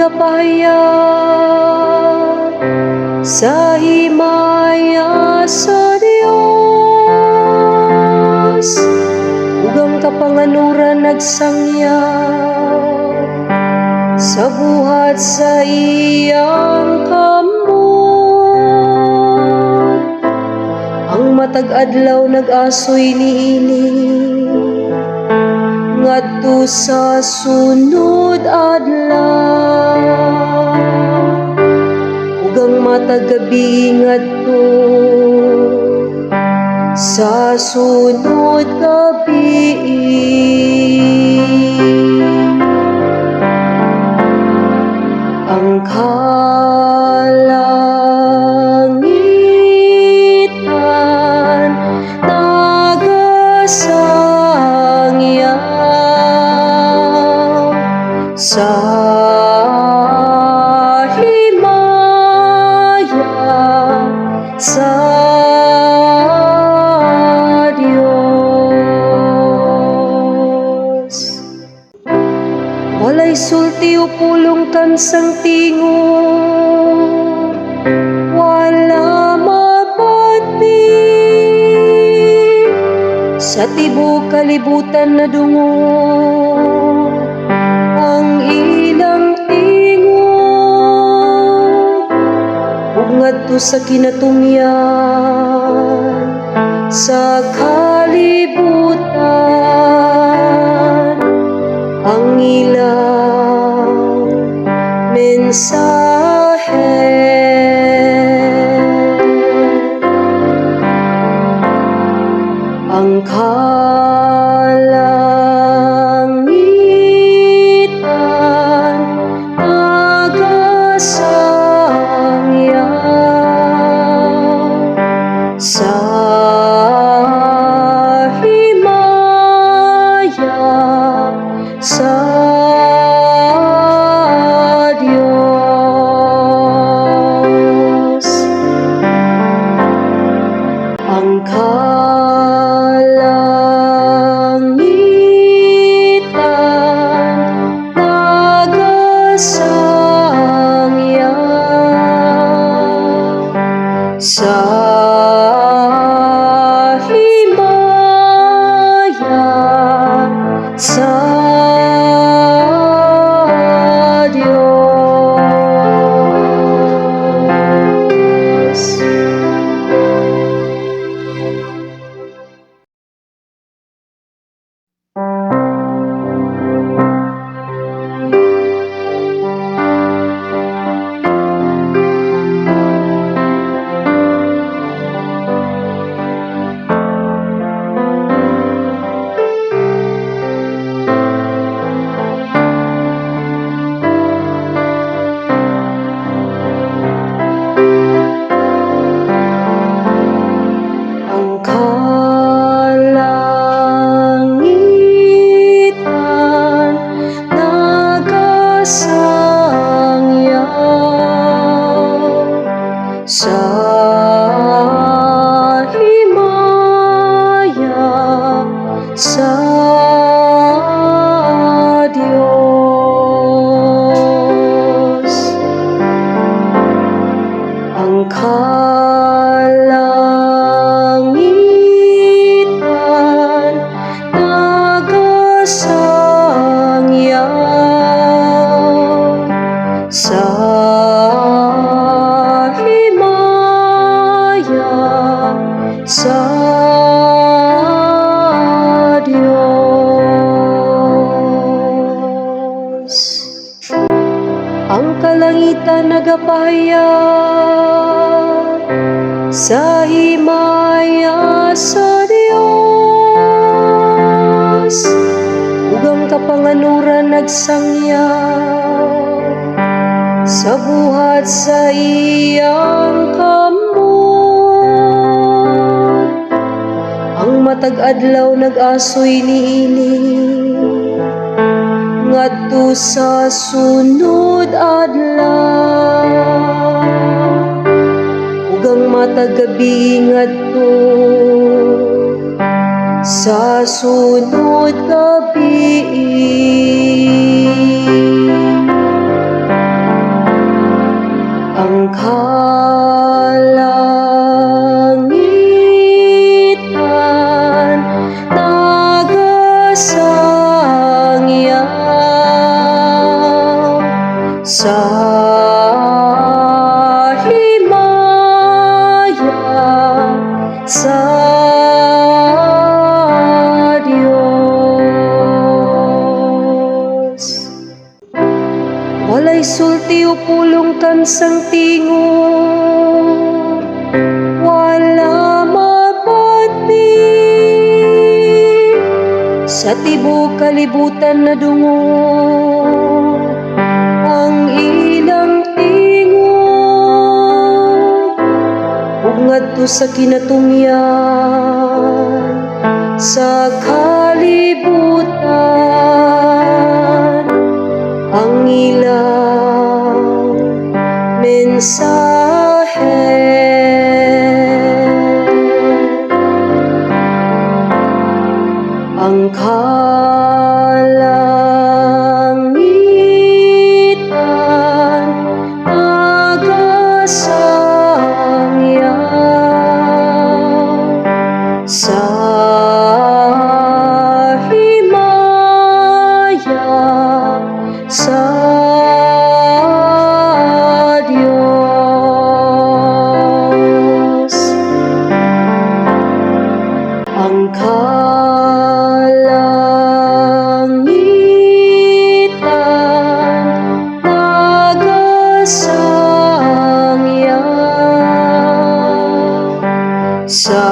nagapahayag sa himaya sa Dios ug ang kapanganuran nagsangyaw sa buhat sa iyang kamot. Ang matag adlaw nag-asoy niini ngadto sa sunod adlaw ug ang matag gabi ngadto sa sunod gabi. Ang kalangitan nagasangyaw sa himaya sa Dios. Walay sulti o pulong kansang tingog, wala mabati sa tibok kalibutan na dungog ang ilang tingog ug ngadto sa kinatumyan sa kalibutan ang ilang mensahe. Ang kalangitan nagasangyaw sa himaya sa Dios. Ang kalangitan nagasangyaw sa himaya sa Dios. Ang kalangitan nagasangyaw sa himaya sa Dios. Ang kalangitan nagasangyaw sa himaya sa Dios. Ang kalangitan nagapahayag sa himaya sa Dios ug ang kapanganuran nagsangyaw sa buhat sa iyang kamot. Ang matag adlaw nag-asoy niini ngadto sa sunod adlaw ug ang matag gabi ngadto sa sunod gabi. Ang kalangitan nagasangyaw sa himaya sa Dios. Walay sulti o pulong kansang tingog, wala mabati. Sa tibok kalibutan nadungog ang ilang tingog ug ngadto sa kinatumyan sa kalibutan ang ilang mensahe. Ang kalangitan nagasangyaw sa himaya sa Dios. Ang kalangitan nagasangyaw sa